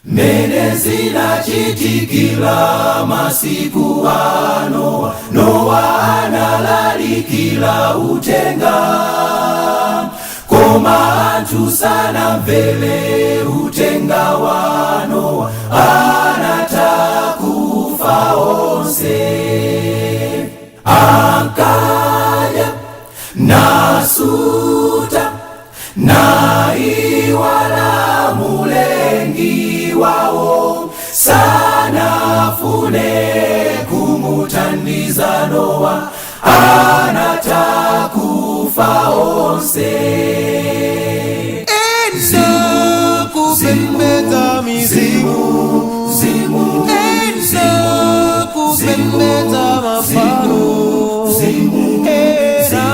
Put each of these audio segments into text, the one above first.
Mene zinachitikila masiku a Nowa, Nowa analalikila utenga, koma anthu sanamvere utenga wa Nowa, anatakufa onse. Ankadya nasuta naiwala Mulengi wawo, sanafune kumuthandiza Nowa, anatakufa onse. Ena kupembedza mizimu, Zimu, ena kupembedza mafano, ena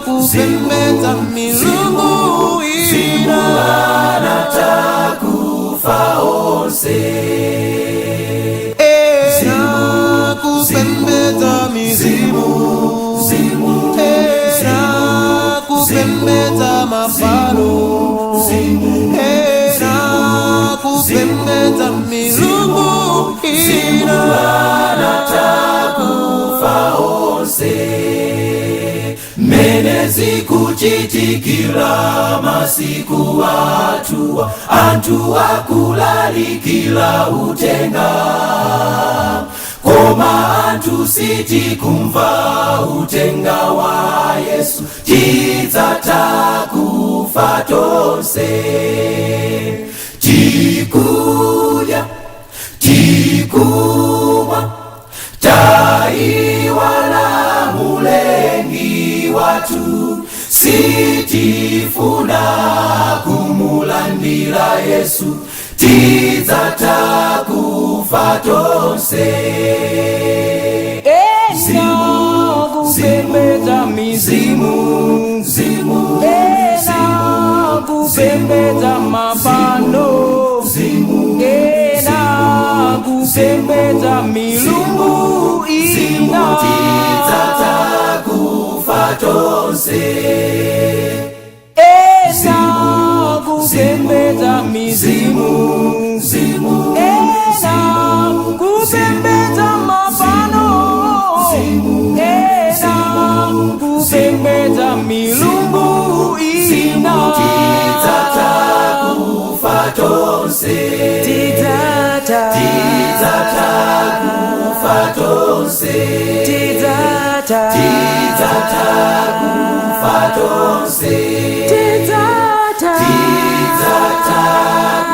kupembedza milungu ina. Anatakufa onse. Ena kupembedza mizimu, Zimu, ena kupembedza mafano, ena kupembedza milungu ina. Anatakufa onse. Mene zikuchitikira masiku atuwa, anthu akulalikira utenga, koma anthu sitikumva utenga wa Yesu, tidzatakufa tonse. Tikudya, tikumwa, taiwala Mulengi watu, sitifuna kumulandira Yesu, tidzatakufa tonse. Ena kupembedza mizimu, Zimu, ena kupembedza mafano, ena kupembedza milungu ina. Tidzatakufa tonse. Ena kupembedza mizimu, Zimu, ena kupembedza mafano, ena kupembedza milungu ina. Tidzatakufa tonse. Tidzata, Tidzatakufa tonse. Tidzata, Tidzatakufa tonse. Tidzata, Tidzatakufa.